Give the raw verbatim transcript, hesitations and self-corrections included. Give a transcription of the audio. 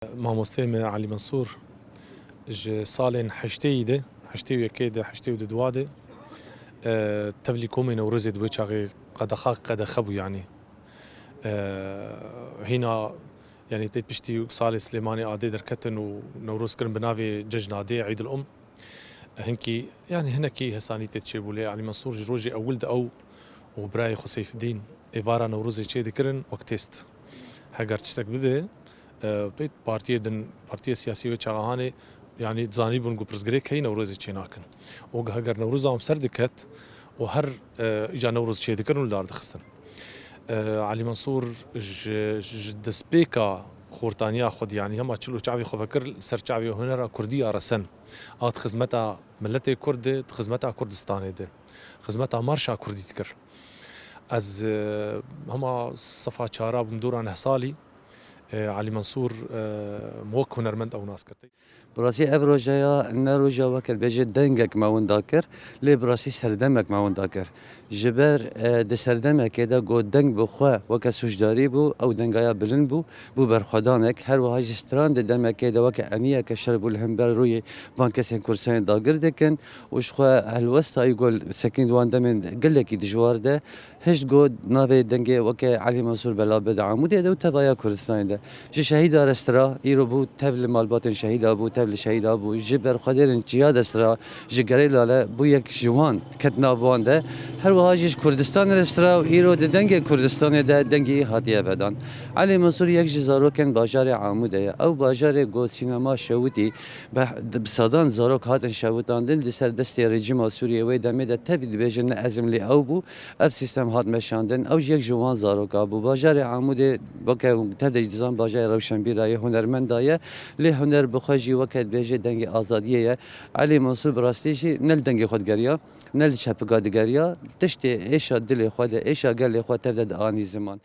Mamosteyê me Elî Mensûr ji salên heştêyî de, heştê û yekê de, heştê û du de, e, tevlî komê Newrozê di wê çaxê qedexa qedexe bû, yanî. E, hîna, yanî têt piştî salê Silêmanê Adê derketin û Newroz kirin bi navê Cejna Dê, Eîdil Um. Hinkî, yanî hinekî hesanî tê çêbû, lê Elî Mensûr ji rojê ewil de ew û birayê xwe Seyfidîn êvara Newrozê çêdikirin wek têst. Heger tiştek bibe, e, pê partiyê din, partiyê siyasî wê çaxa hanê, yanî dizanîbûn ku pirsgirêk heyî Newrozê çênakin. Û heger Newroza wan ser diket û her, e, îca Newroz çêdikirin û li dar dixistin. E, Elî Mensûr ji, ji destpêka xortaniya xwe de, yanî hema çil û çavê xwe vekir, li ser çavê hunera kurdî ya resen. Hat xizmeta miletê kurd de, xizmeta Kurdistanê de, xizmeta marşa kurdî dikir. Ez, e, hema sefa çara bûm dora neh salî, e, Elî Mensûr, e, min wek hunermend ew nas kir. Bi rastî ev roja ya ne roja weke dibêje dengek me winda kir, lê bi rastî serdemek me winda kir. Ji ber, e, di serdemekê de got deng bi xwe weke sûcdarî bû, ew denga ya bilind bû, bû berxwedanek. Her wiha jî stran di demekê de weke eniyeke şer bû li hember rûyê van kesên Kurdistanê dagir dikin û ji xwe helwesta î got sekîn di wan demên gelekî dijwar de hişt got navê dengê weke Elî Mensûr bela bide Amûdê de û tevaya Kurdistanê de. Ji şehîda re stira, îro bû tev li malbatên şehîda bû, tev li şehîda bû. Ji berxwedêrên çiya de stira, ji gerîla re bû yek ji wan, ket nav wan de. Her wiha jî ji Kurdistanê re stira û îro di dengê Kurdistanê de dengê wî hatiye vedan. Elî Mensûr yek ji zarokên bajarê Amûdê ye. Ew bajarê ku sînema şewitî, bi, bi sedan zarok hatin şewitandin, li ser destê rejîma Sûriyê wê demê de tevî dibêjin ne ezimlî ew bû. Ev sîstem hat meşandin. Ew jî yek ji wan zaroka bû. Bajarê Amûdê, weke tev de jî dizan, bajarê rewşenbîra ye, hunermenda ye. Lê huner bi xwe jî weke dibêje dengê azadiyê ye. Elî Mensûr bi rastî jî ne li dengê xwe digeriya, ne li çepika digeriya. Tiştê êşa dilê xwe de, êşa gelê xwe tev de dianî ziman.